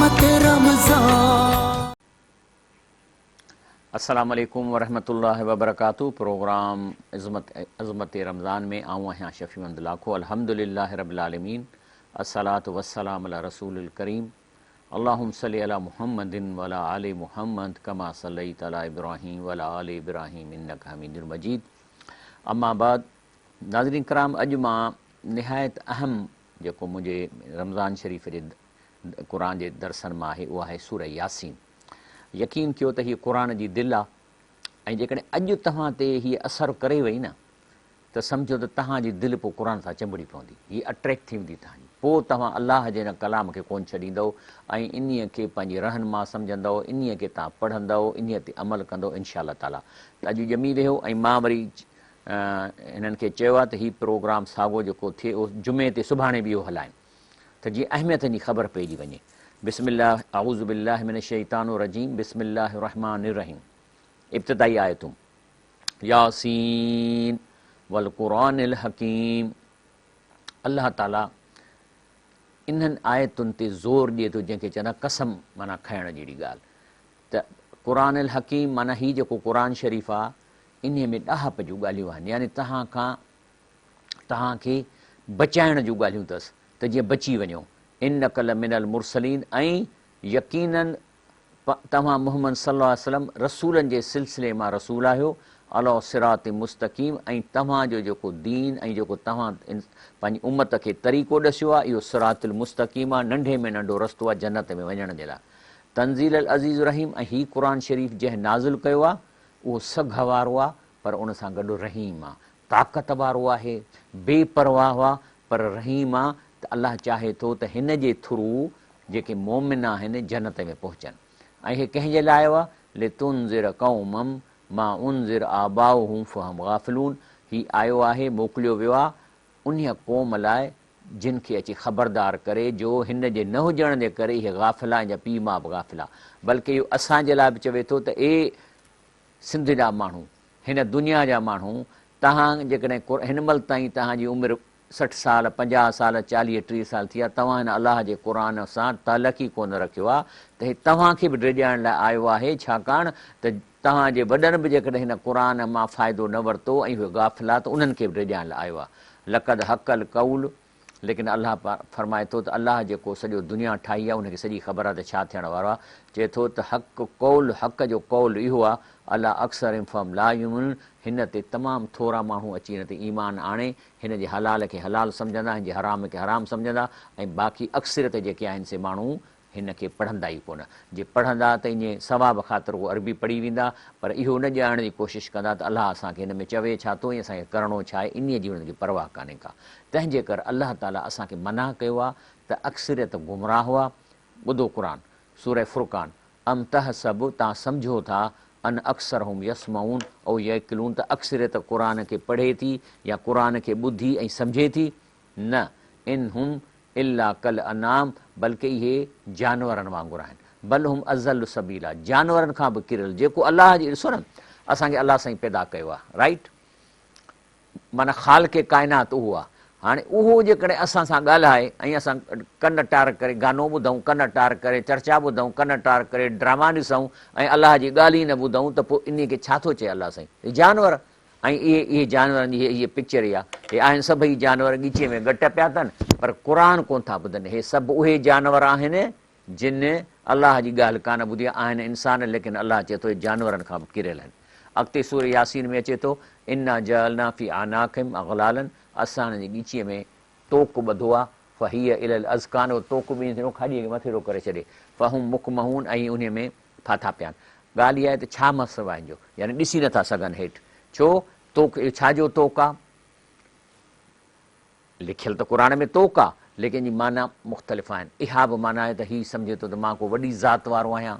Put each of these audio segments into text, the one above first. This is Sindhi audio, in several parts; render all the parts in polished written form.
عظمت رمضان. السلام عليڪم ورحمة الله وبرڪاته پروگرام عظمت عظمت رمضان ۾ آئون آهيان شفيع محمد لاکو الحمدلله رب العالمين الصلوة والسلام علي رسول الڪريم اللهم صل علي محمد وعلي آل محمد ڪما صليت علي ابراهيم وعلي آل ابراهيم انڪ حميد مجيد اما بعد ناظرين ڪرام اڄ مان نهايت اهم جيڪو منهنجي رمضان شريف جي قرآن جي درسن مان آهي اهو آهي سوره ياسين. يقين ڪيو ته هيء قرآن جي دل آ ۽ جيڪڏهن اڄ توهان تي هيء اثر ڪري وئي نه ته سمجهو ته توهان جي دل پوء قرآن سان چنبڙي پوندي، هيء اٽريڪٽ ٿي ويندي توهان جي، پوء توهان الله جي هن ڪلام کي ڪونه ڇڏيندؤ ۽ انهيء کي پنهنجي رهنما سمجهندؤ، انهيء کي توهان پڙهندؤ، انهيء تي عمل ڪندؤ انشاء الله تعاليٰ. ته اڄ ڄمي ويهو ۽ مان وري هنن کي چيو آهي ته هي پروگرام ساڳو جيڪو ٿئي اهو جمعي تي سڀاڻي به اهو هلائين ته جيئن اهميت جي خبر پئجي وڃي. بسم الله اعوذ بالله من الشيطان الرجيم بسم الله الرحمٰن الرحيم ابتدائي آيتون ياسين والقرآن الحڪيم الله تعالي انهن آيتن تي زور ڏئي ٿو جنهن کي چوندا قسم معنيٰ کڻڻ جهڙي ڳالهه ته قرآن الحڪيم معنيٰ هي جيڪو قرآن شريف آ انهيء ۾ ڏاهپ جون ڳالهيون آهن، يعني توهان کان توهان کي بچائڻ جون ڳالهيون اٿس ته جيئن بچي وڃو. انک لمن المرسلين ۽ يقيناً توهان محمد صلي الله عليه وسلم رسولن جي سلسلي مان رسول آهيو، علي صراط مستقيم ۽ توهان جو جيڪو دين ۽ جيڪو توهان پنهنجي امت کي طريقو ڏسيو آهي اهو صراط المستقيم آهي، ننڍي ۾ ننڍو رستو آهي جنت ۾ وڃڻ جي لاء. تنزيل العزيز الرحيم ۽ هي قرآن شريف جنهن نازل ڪيو آهي اهو سگهه وارو آ پر ان سان گڏ رحيم آ، طاقت وارو آهي، بي پرواهه آ پر رحيم آ ته الله چاهي ٿو ته هن جي ٿرو جيڪي مؤمن آهن جنت ۾ پهچن ۽ هي ڪنهن جي لاء آيو آ لتنذر قوما ما انذر آباؤهم فهم غافلون هي آيو آهي موڪليو ويو آ انهيء قوم لاء جن کي اچي خبردار ڪري جو هن جي نه هجڻ جي ڪري اهي غافل آهن جا پيء ماء به غافل آ بلڪه اهو اسان جي لاء به چوي ٿو ته اي سنڌ جا ماڻهو هن دنيا جا ماڻهو توهان جيڪڏهن هن مهل تائين توهان جي عمر 60 سال 50 سال 40 30 سال ٿي آ توهان هن الله جي قرآن سان تعلق ئي ڪونه رکيو آ ته هي توهان کي به ڊيڄائڻ لاء آيو آهي ڇاڪاڻ ته توهان جي وڏن به جيڪڏهن هن قرآن مان فائدو نه ورتو ۽ اهي غافل آ ته انهن کي به ڊيڄائڻ لاء آيو آ. لقد حق القول ليڪن الله فرمائي ٿو ته الله جيڪو سڄو دنيا ٺاهي آ ان کي سڄي خبر آ ته ڇا ٿيڻ وارو آ. چئي ٿو ته حق قول حق جو قول اهو آ علي اڪثرهم فهم لا يؤمنون هن تي تمام ٿورا ماڻهو اچي هن تي ايمان آڻي هن جي حلال کي حلال سمجهندا هن جي حرام کي حرام سمجهندا ۽ باقي اڪثريت جيڪي آهن سي ماڻهو هن کي پڙهندا ئي ڪونه. جي پڙهندا ته ائين ثواب خاطر اهو عربي پڙهي ويندا، پر اهو نه ڄاڻڻ جي ڪوشش ڪندا ته الله اسان کي هن ۾ چوي ڇا ٿو ۽ اسان کي ڪرڻو ڇا آهي، انهيء جي انهن کي پرواهه ڪانهي ڪا. تنهن جي ڪر الله تعاليٰ اسان کي منع ڪيو آهي ته اڪثريت گمراهه هئا. ٻڌو قرآن، سوره فرقان، ام تحسب تان سمجهو ٿا ان اڪثرهم يسمعون او يعقلون ته اڪثريت قرآن کي پڙهي ٿي يا قرآن کي ٻڌي ۽ سمجهي ٿي؟ نه، ان هم الا ڪالانعام بلڪه اهي جانورن وانگر آهن بل هم اضل سبيلا جانورن کان به ڪريل جيڪو الله جي ڏسو نه اسان کي الله سائين پيدا ڪيو آهي رائيٽ معنيٰ خالق ڪائنات اهو آهي هاڻي اهو جيڪڏهن اسان سان ڳالهائي ۽ اسان ڪن ٽار ڪري گانو ٻڌون ڪن ٽار ڪري چرچا ٻڌون ڪن ٽار ڪري ڊراما ڏسون ۽ الله جي ڳالهه ئي نه ٻڌون ته پوء انهي کي ڇا ٿو چئي الله سائين جانور ۽ اهي اهي جانورن جي هيء پڪچر ئي آ. هي آهن سڀئي جانور ڳچيء ۾ ڳٽ پيا اٿن، پر قرآن ڪونه ٿا ٻڌن. هي سڀ اهي جانور آهن، جن الله جي ڳالهه ڪانه ٻڌي آ. آهن انسان، ليڪن الله چئي ٿو، هي جانورن کان به ڪريل آهن. اڳتي سورة ياسين ۾ اچي ٿو، انا جعلنا في اعناقهم اغلالا اسان هنن جي ڳچيء ۾ طوق ٻڌو آ، فهي الي الاذقان اهو طوق به ائين ٿيندو کاڏيء کي مٿيرو ڪري ڇڏي، فهم مقمحون ۽ انهيء ۾ ڦاٿا پيا آهن. ڳالهه اها آهي ته ڇا مسئلو آهي هن جو؟ يعني ڏسي نه ٿا سگهن هيٺ. ڇو؟ طوق اهو ڇا جو طوق آ؟ لکيل ته قرآن ۾ طوق آ، ليڪن جي معنيٰ مختلف آهن. اها به معنيٰ آهي ته هي سمجهي ٿو ته مان ڪو وڏي ذات وارو آهيان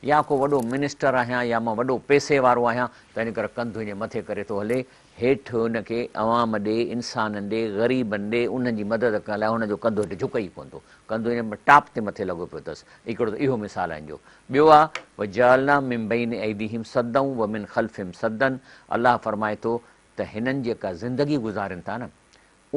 يا ڪو وڏو منسٽر آهيان يا مان وڏو پئسي وارو آهيان، تنهن ڪري ڪنڌ هن جي مٿي ڪري ٿو هلي. هيٺ هن کي عوام ڏي، انسانن ڏي، غريبن ڏي، انهن جي مدد ڪرڻ لاء هن جو ڪنڌ هيٺ جهڪي ئي ڪونه ٿو. ڪنڌ هن ٽاپ تي مٿي لڳو پيو اٿس. هڪڙو ته اهو مثال آهي هن جو. ٻيو آ، وجعلنا من بين ايديهم سدا ومن خلفهم سدا الله فرمائي ٿو ته هنن جيڪا زندگي گذارين ٿا نه،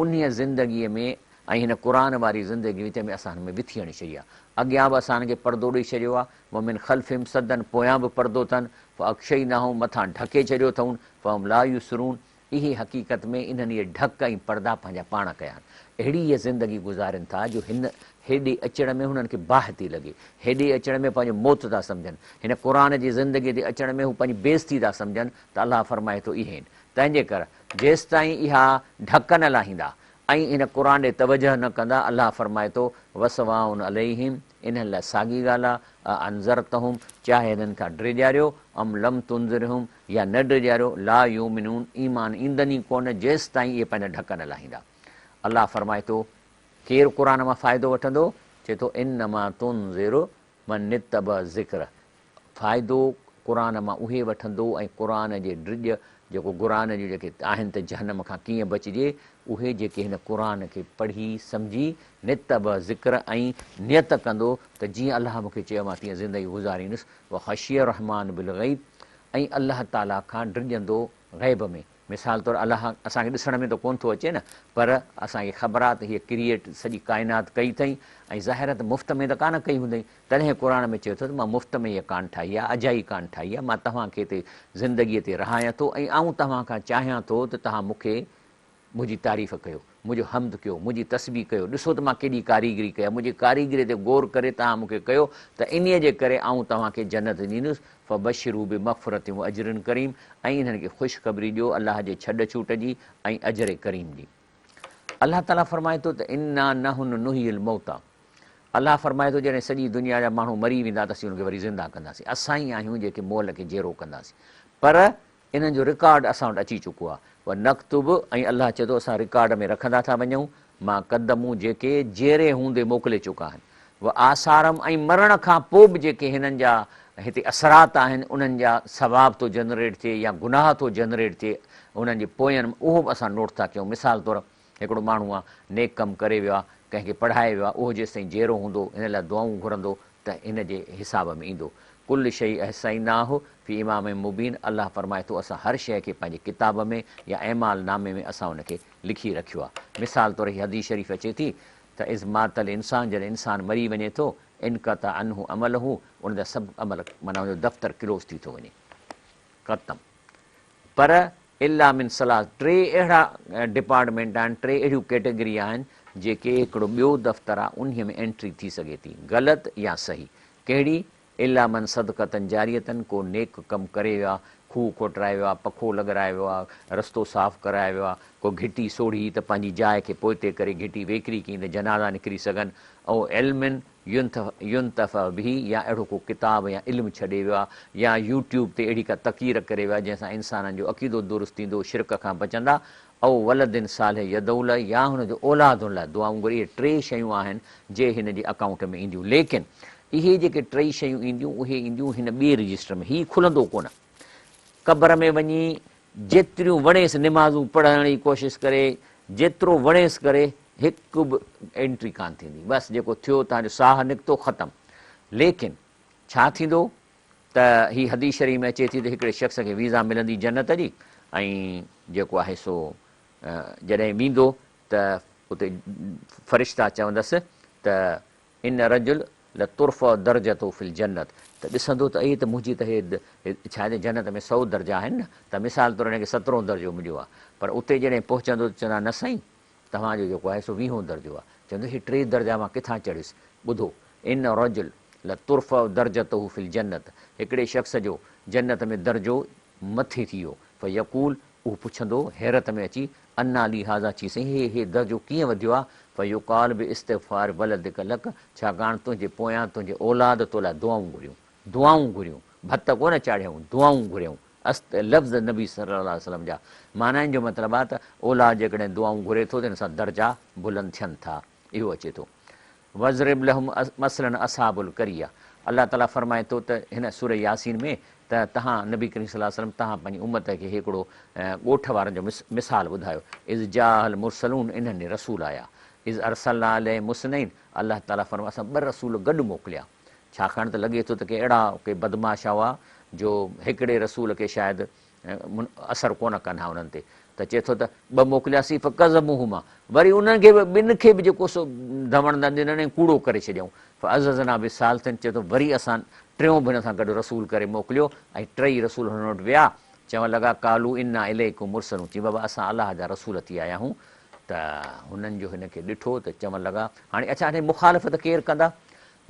انهيء زندگيء ۾ ۽ هن قرآن واري زندگي وچ ۾ اسان هن ۾ وٿي هڻي ڇڏي آهي. اڳيان به اسان هن کي پردو ڏئي ڇڏيو آهي، ومن خلفهم سدا پويان به پردو اٿن، فاغشيناهم مٿان ڍڪي ڇڏيو اٿئون، فهم لا يبصرون اهي حقيقت ۾ انهن اهي ڍڪ ۽ پردا پنهنجا پاڻ ڪيا آهن. اهڙي اهي زندگي گذارين ٿا جو هن هيڏي اچڻ ۾ هنن کي باهه ٿي لڳي. هيڏي اچڻ ۾ پنهنجو موت ٿا سمجهن. هن قرآن جي زندگي تي اچڻ ۾ هو پنهنجي بيعزتي ٿا سمجهن ته الله فرمائي ٿو اهي آهن. تنهنجي ڪر جيستائين اها ڍڪ نه لاهيندا ۽ هن قرآن ڏي توجهه نه ڪندا الله فرمائي ٿو وسواء عليهم انهن لاء ساڳي ڳالهه آ اانذرتهم چاهي هنن کان ڊيڄاريو ام لم تنذرهم يا نه ڊيڄاريو لا يؤمنون ايمان ايندن ئي ڪونه جيستائين اهي پنهنجا ڍڪ نه لاهيندا. الله فرمائي ٿو ڪير قرآن مان فائدو وٺندو؟ چئي ٿو انما تنذر من اتبع الذڪر فائدو قرآن مان اهي وٺندو ۽ قرآن جي ڊڄ جيڪو قرآن جون جيڪي آهن ته جهنم کان ڪيئن بچجي اهي جيڪي هن قرآن کي پڙهي سمجهي اتبع الذڪر ۽ نيت ڪندو ته جيئن الله مون کي چيو مان تيئن زندگي گذاريندس وخشي الرحمان بالغيب ۽ الله تعالي کان ڊڄندو غيب ۾ مثال طور الله اسان کي ڏسڻ ۾ ته ڪونه ٿو اچي نه پر اسان کي خبر آهي ته هيء ڪريئيٽ سڄي ڪائنات ڪئي اٿئي ۽ ظاهر آهي ته مفت ۾ ته ڪانه ڪئي هوندئي تڏهن قرآن ۾ چئي ٿو ته مان مفت ۾ هيء ڪانه ٺاهي آهي اجائي ڪانه ٺاهي آهي مان توهان کي هتي زندگيء تي رهايان ٿو ۽ آئون توهان کان چاهيان ٿو ته توهان مون کي منهنجي تعريف ڪيو، منهنجو حمد ڪيو، منهنجي تسبيح ڪيو، ڏسو ته مان ڪيڏي ڪاريگري ڪئي آهي، منهنجي ڪاريگريء تي غور ڪري توهان مون کي ڪيو ته انهيء جي ڪري آئون توهان کي جنت ڏيندس، فبشره بمغفرة واجر ڪريم ۽ انهن کي خوشخبري ڏيو الله جي ڇڏ ڇوٽ جي ۽ اجر ڪريم جي. الله تعاليٰ فرمائي ٿو ته انا نحن نحيي الموتيٰ الله فرمائي ٿو جڏهن سڄي دنيا جا ماڻهو مري ويندا ته اسين انهن کي وري زنده ڪنداسين، اسان ئي آهيون جيڪي مئل کي جيئرو ڪنداسين پر انهن جو رڪارڊ اسان وٽ اچي چڪو آهي. ونڪتب ۽ الله چئي ٿو اسان رڪارڊ ۾ رکندا ٿا وڃون ما قدموا جيڪي جيئري هوندي موڪلي چڪا آهن وآثارهم ۽ مرڻ کان پوء به جيڪي هنن جا هتي اثرات آهن انهن جا ثواب ٿو جنريٽ ٿئي يا گناهه ٿو جنريٽ ٿئي انهن جي پوين اهو به اسان نوٽ ٿا ڪيون مثال طور هڪڙو ماڻهو آهي نيڪ ڪم ڪري ويو آهي ڪنهن کي پڙهائي ويو آهي اهو جيستائين جيئرو هوندو هن لاء دعائون گهرندو ته ان جي حساب ۾ ايندو. ڪل شيء احصيناه في امام مبين الله فرمائي ٿو اسان هر شيء کي پنهنجي ڪتاب ۾ يا اعمال نامي ۾ اسان ان کي لکي رکيو آهي. مثال طور هي حديث شريف اچي ٿي ته اذ مات الانسان جڏهن انسان مري وڃي ٿو انقطع عنه عمله ان جا سڀ عمل معنيٰ ان جو دفتر ڪلوز ٿي ٿو وڃي ختم پر الا من ثلاث ٽي اهڙا ڊپارٽمينٽ آهن، ٽي اهڙيون ڪيٽيگري آهن جيڪي هڪڙو ٻيو دفتر آهي انهي ۾ انٽري ٿي سگهي ٿي غلط يا صحيح ڪهڙي الا من صدقة جارية ڪو نيڪ ڪم ڪري ويو آهي کوهه کوٽرائي ويو آهي پکو لڳرائي ويو آهي رستو صاف ڪرائي ويو آهي ڪو گهٽي سوڙهي ته پنهنجي جاء کي پوئتي ڪري گهٽي ويڪري ڪئي ته جنازا نڪري سگهن او علم ينتفع به يا اهڙو ڪو ڪتاب يا علم ڇڏي ويو آهي يا يوٽيوب تي اهڙي ڪا تقرير ڪري ويو آهي جنهن سان انسانن جو عقيدو درست ٿيندو شرڪ کان بچندا او ولد صالح يدعو له يا هن جو اولاد هن لاء دعائون گهري اهي ٽي شيون آهن جي هن جي اڪائونٽ ۾ اينديون ليڪن اهي جيڪي ٽئي شيون اينديون اهي اينديون هن ٻئي رجسٽر ۾ هي کلندو ڪونه قبر ۾ وڃي جيتريون وڻيس نمازون پڙهڻ جي ڪوشش ڪري، جيترو وڻيس ڪري، هڪ به انٽري ڪانه ٿيندي. بس جيڪو ٿيو تان جو ساهه نڪتو ختم. ليڪن ڇا ٿيندو ته هي حديث شريف ۾ اچي ٿي ته هڪڙي شخص کي ويزا ملندي جنت جي ۽ جيڪو آهي سو جڏهن ويندو ته اتي فرشتا چوندس ته ان رجل لترفع درجته في الجنت ته ڏسندو ته اي ته منهنجي ته هي ڇا آهي جنت ۾ سئو درجا آهن نه ته مثال طور هن کي سترهون درجو مليو آهي پر اتي جڏهن پهچندو ته چوندا نه سائين توهان جو جيڪو آهي سو ويهون درجو آهي چوندو هي ٽي درجا مان ڪٿان چڙهيس ٻڌو ان رجل لترفع درجته في الجنت هڪڙي شخص جو جنت ۾ درجو مٿي ٿي ويو فيقول اهو پڇندو حيرت ۾ اچي، انيٰ لي هذا چي سائين هي هي درجو ڪيئن وڌيو آ؟ فيقال باستغفار ولدک لک ڇاڪاڻ تنهنجي پويان تنهنجي اولاد تو لاء دعائون گهريون، دعائون گهريون، ڀت ڪونه چاڙهيائون، دعائون گهريائون، است لفظ نبي صلي الله عليه وسلم جا، معنيٰ ان جو مطلب آ ته اولاد جيڪڏهن دعائون گهري ٿو ته ان سان درجا بلند ٿين ٿا. اهو اچي ٿو. واضرب لهم مثلا اصحاب القريه الله تعالي فرمائي ٿو ته هن سوره ياسين ۾ ته توهان نبي ڪريم صلي الله عليه وسلم توهان پنهنجي امت کي هڪڙو ڳوٺ وارن جو مثال ٻڌايو اذ جاءها المرسلون انهن ڏي رسول آيا اذ ارسلنا عليهم اثنين الله تعالي فرمائي اسان ٻه رسول گڏ موڪليا ڇاڪاڻ ته لڳي ٿو ته ڪي اهڙا ڪي بدمعاش هئا جو هڪڙي رسول کي شايد اثر ڪونه ڪن ها انهن تي ته ته چئي ٿو ته ٻه موڪلياسين فڪذبوهما وري انهن کي به ٻن کي به جيڪو سو ڌوڻ نه ڏنن ۽ ڪوڙو ڪري ڇڏيائون فعززنا بثالث چئي ٿو وري اسان ٽيون به هن سان گڏ رسول ڪري موڪليو ۽ ٽئي رسول هنن وٽ ويا چوڻ لڳا قالوا انا اليڪم مرسلون چي بابا اسان الله جا رسول ٿي آيا آهيون ته هنن جو هن کي ڏٺو ته چوڻ لڳا هاڻي اڇا هاڻي مخالفت ڪير ڪندا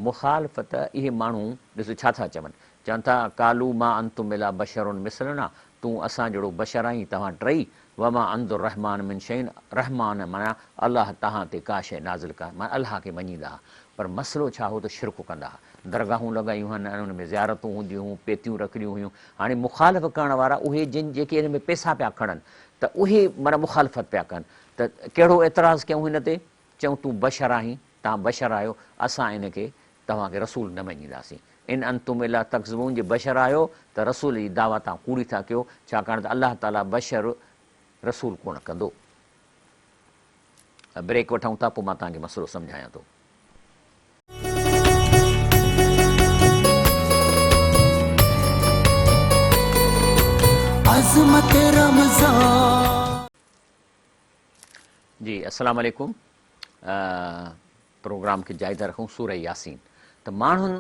مخالفت اهي ماڻهو ڏسو ڇا ٿا چون چون ٿا قالوا ما انتم الا بشر مثلنا تون اسان جهڙو بشر آهين توهان ٽئي وما عند الرحمان من شيء رحمان معنيٰ الله توهان تي ڪا شيء نازل ڪانه معنيٰ الله کي مڃيندا ها پر مسئلو ڇا هو ته شرڪ ڪندا ها درگاهون لڳايون هن ۽ ان ۾ زيارتون هونديون هيون پيتيون رکڙيون هيون هاڻي مخالف ڪرڻ وارا اهي جن جيڪي ان ۾ پئسا پيا کڻن ته اهي معنيٰ مخالفت پيا ڪن ته ڪهڙو اعتراض ڪيون هن تي چئون تون بشر آهين توهان بشر آهيو اسان ان کي توهان کي رسول نه مڃينداسين. ان انتم الا تڪذبون جي بشر آهيو ته رسول جي دعويٰ توهان ڪوڙي ٿا ڪيو ڇاڪاڻ ته الله تعاليٰ بشر رسول ڪونه ڪندو. بريڪ وٺون ٿا پوء مان توهان کي مسئلو سمجهايان ٿو. عظمت رمضان. جي السلام عليڪم پروگرام کي جاري ٿا رکون سوره ياسين ته ماڻهن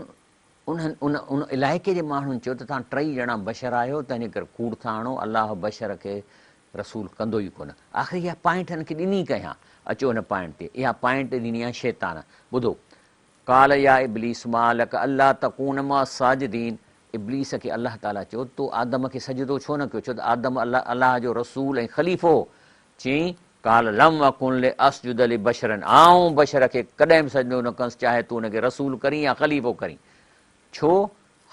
انهن ان ان علائقي جي ماڻهن چيو ته توهان ٽئي ڄڻا بشر آهيو تنهنجي ڪري ڪوڙ ٿا هڻو الله بشر کي رسول ڪندو ئي ڪونه آخر اها پوائنٽ هن کي ڏني ڪنهن آ اچو هن پوائنٽ تي اها پوائنٽ ڏني آ شيطان ٻڌو قال يا ابليس ما لک الا تڪون مع الساجدين ابليس کي الله تعالي چيو تو آدم کي سجدو ڇو نه ڪيو ڇو ته آدم الله الله جو رسول ۽ خليفو هو چيائين، قال لم اڪن لاسجد لبشر آئون بشر کي ڪڏهن به سجدو نه ڪندس چاهي تون ان کي رسول ڪرين يا خليفو ڪرين. ڇو؟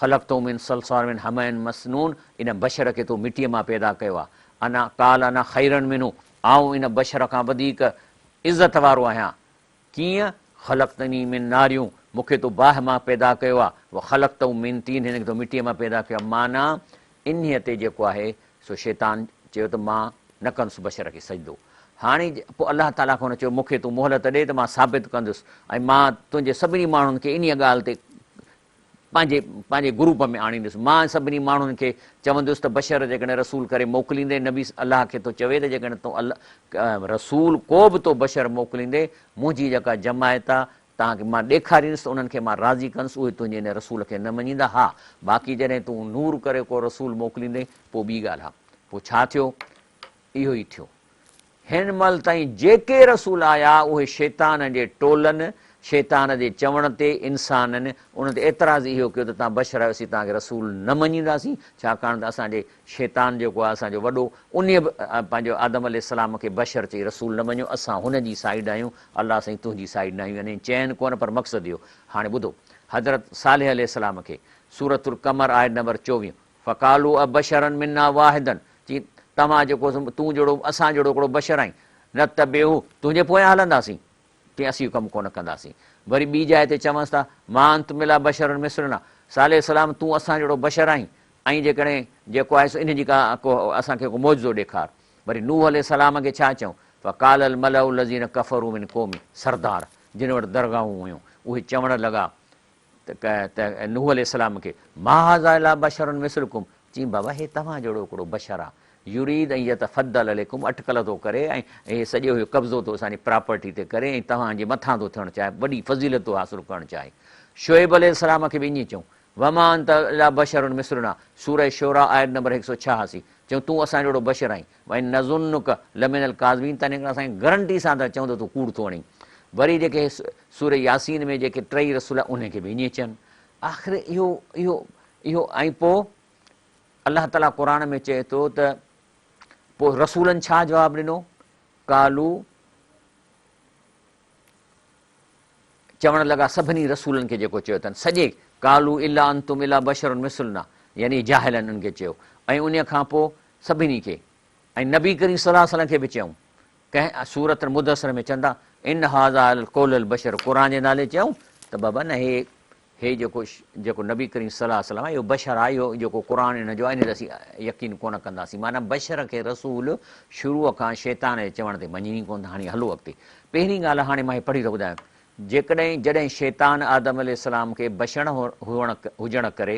خلقته من صلصال من حمأ مسنون ان بشر کي تو مٽيء مان پيدا ڪيو آهي. انا قال انا خير منه آئون ان بشر کان وڌيڪ عزت وارو آهيان. ڪيئن؟ خلقتني من نار مون کي تو باهه مان پيدا ڪيو آهي، وخلقته من طين هن کي تو مٽيء مان پيدا ڪيو آهي. معنيٰ انهيء تي جيڪو آهي سو شيطان چيو ته مان نه ڪندس بشر کي سجدو. هاڻي پوء الله تعاليٰ کان هن چيو مون کي تون مهلت ڏي ته مان ثابت ڪندس ۽ مان تنهنجي سڀني ماڻهن کي انهيء ڳالهه تي پنهنجي پنهنجي گروپ ۾ آڻيندس. مان سڀني ماڻهن کي چوندس ته بشر جيڪڏهن رسول ڪري موڪليندين، نبي الله کي ٿو چوي ته جيڪڏهن تون الله رسول ڪو به تو بشر موڪليندين، منهنجي جيڪا جماعت آ، توهان کي مان ڏيکاريندس ته انهن کي مان راضي ڪندس، اهي تنهنجي ان رسول کي نه مڃيندا، ها باقي جڏهن تون نور ڪري ڪو رسول موڪليندين، پوء ٻي ڳالهه آ. پوء ڇا ٿيو؟ اهو ئي ٿيو. هن مهل تائين جيڪي رسول آيا اهي شيطان جي ٽولن، شيطان جي چوڻ تي انسانن انهن تي اعتراض اهو ڪيو ته توهان بشر آهيو اسين توهان کي رسول نه مڃينداسين ڇاڪاڻ ته اسان جي شيطان جيڪو آهي اسان جو وڏو انهيء به پنهنجو آدم عليه السلام کي بشر چئي رسول نه مڃيو اسان هن جي سائيڊ آهيون الله سائين تنهنجي سائيڊ نه آهيون يعني چين ڪونه پر مقصد اهو هاڻي ٻڌو حضرت صالح عليه السلام کي سورة القمر آيت نمبر 24 فقالوا ابشرا منا واحدا چي توهان جيڪو تون جهڙو اسان جهڙو هڪڙو بشر آهين نتبعه تنهنجي پويان هلنداسين چي اسين اهو ڪم ڪونه ڪنداسين وري ٻي جاء تي چونس ٿا ما انتم الا بشر مثلنا صالح السلام تون اسان جهڙو بشر آهين ۽ جيڪڏهن جيڪو آهي سو انهي جي ڪا ڪو اسان کي ڪو معجزو ڏيکار. وري نوح عليه السلام کي ڇا چيائون؟ فقال الملأ الذين ڪفروا من قومه سردار جن وٽ درگاهون هيون اهي چوڻ لڳا ته نوح عليه السلام کي ما هذا الا بشر مثلڪم چيائين بابا هي توهان جهڙو هڪڙو بشر آهي يريد ان يتفضل عليڪم اٽڪل ٿو ڪري ۽ هي سڄو اهو قبضو ٿو اسان جي پراپرٽي تي ڪري ۽ توهان جي مٿان ٿو ٿيڻ چاهي وڏي فضيلت ٿو حاصل ڪرڻ چاهي شعيب عليه السلام کي به ائين چيائون وما انت الا بشر مثلنا، سوره شعراء آيت نمبر 186، چيائون تون اسان جهڙو بشر آهين، وان نظنک لمن الڪاذبين تنهن ڪري اسان گرنٽي سان ٿا چئون ته تون ڪوڙ ٿو هڻين. وري جيڪي سوره ياسين ۾ جيڪي ٽئي رسول انهن کي به ائين چين. آخر اهو اهو اهو ۽ پوء الله تعاليٰ قرآن ۾ چئي ٿو ته پوء رسولن ڇا جواب ڏنو؟ قالو چوڻ لڳا سڀني رسولن کي جيڪو چيو اٿن سڄي قالوا الا انتم الا بشر مثلنا يعني جاهلن انهن کي چيو ۽ انهي کان پوء سڀني کي ۽ نبي ڪريم صلي الله عليه وسلم کي به چيائون ڪنهن سورت مدثر ۾ چوندا ان هذا القول البشر قرآن جي نالي چيائون ته بابا نه هي هي جيڪو جيڪو نبي ڪريم صلي الله عليه وسلم آهي اهو بشر آهي اهو جيڪو قرآن ان جو آهي ان تي اسين يقين ڪونه ڪنداسين معنيٰ بشر کي رسول شروع کان شيطان جي چوڻ تي مڃين ئي ڪونه ٿا هاڻي هلو اڳتي پهرين ڳالهه هاڻي مان هي پڙهي ٿو ٻڌايان جيڪڏهن جڏهن شيطان آدم عليه السلام کي بشر هئڻ هجڻ ڪري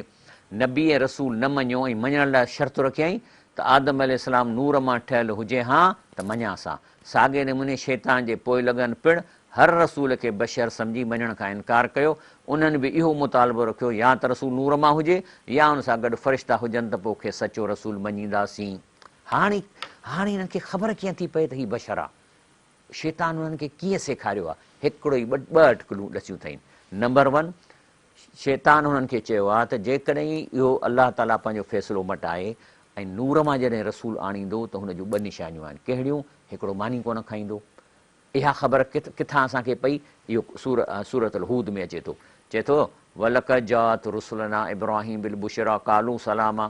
نبي ۽ رسول نه مڃيو ۽ مڃڻ لاء شرط رکيائين ته آدم عليه السلام نور مان ٺهيل هجي هان ته مڃيانس ها. ساڳئي نموني شيطان جي پوئلڳن پڻ هر رسول کي بشر سمجهي مڃڻ کان انڪار ڪيو. انهن به اهو مطالبو رکيو يا ته رسول نور مان هجي يا ان سان گڏ فرشتا هجن ته پوء کيس سچو رسول مڃينداسين. هاڻي هاڻي انهن کي خبر ڪيئن ٿي پئي ته هي بشر آ؟ شيطان انهن کي ڪيئن سيکاريو آ؟ هڪڙو ئي ٻه اٽڪلون ڏسيون اٿئين. نمبر ون، شيطان انهن کي چيو آ ته جيڪڏهن اهو الله تعاليٰ پنهنجو فيصلو مٽائي ۽ نور مان جڏهن رسول آڻيندو ته هن جون ٻه نشانيون آهن، ڪهڙيون؟ هڪڙو ماني ڪونه کائيندو. اها خبر ڪٿان اسان کي پئي؟ اهو سورة الهود ۾ اچي ٿو. چئي ٿو، ولقد جاءت رسلنا ابراهيم بالبشريٰ قالوا سلاما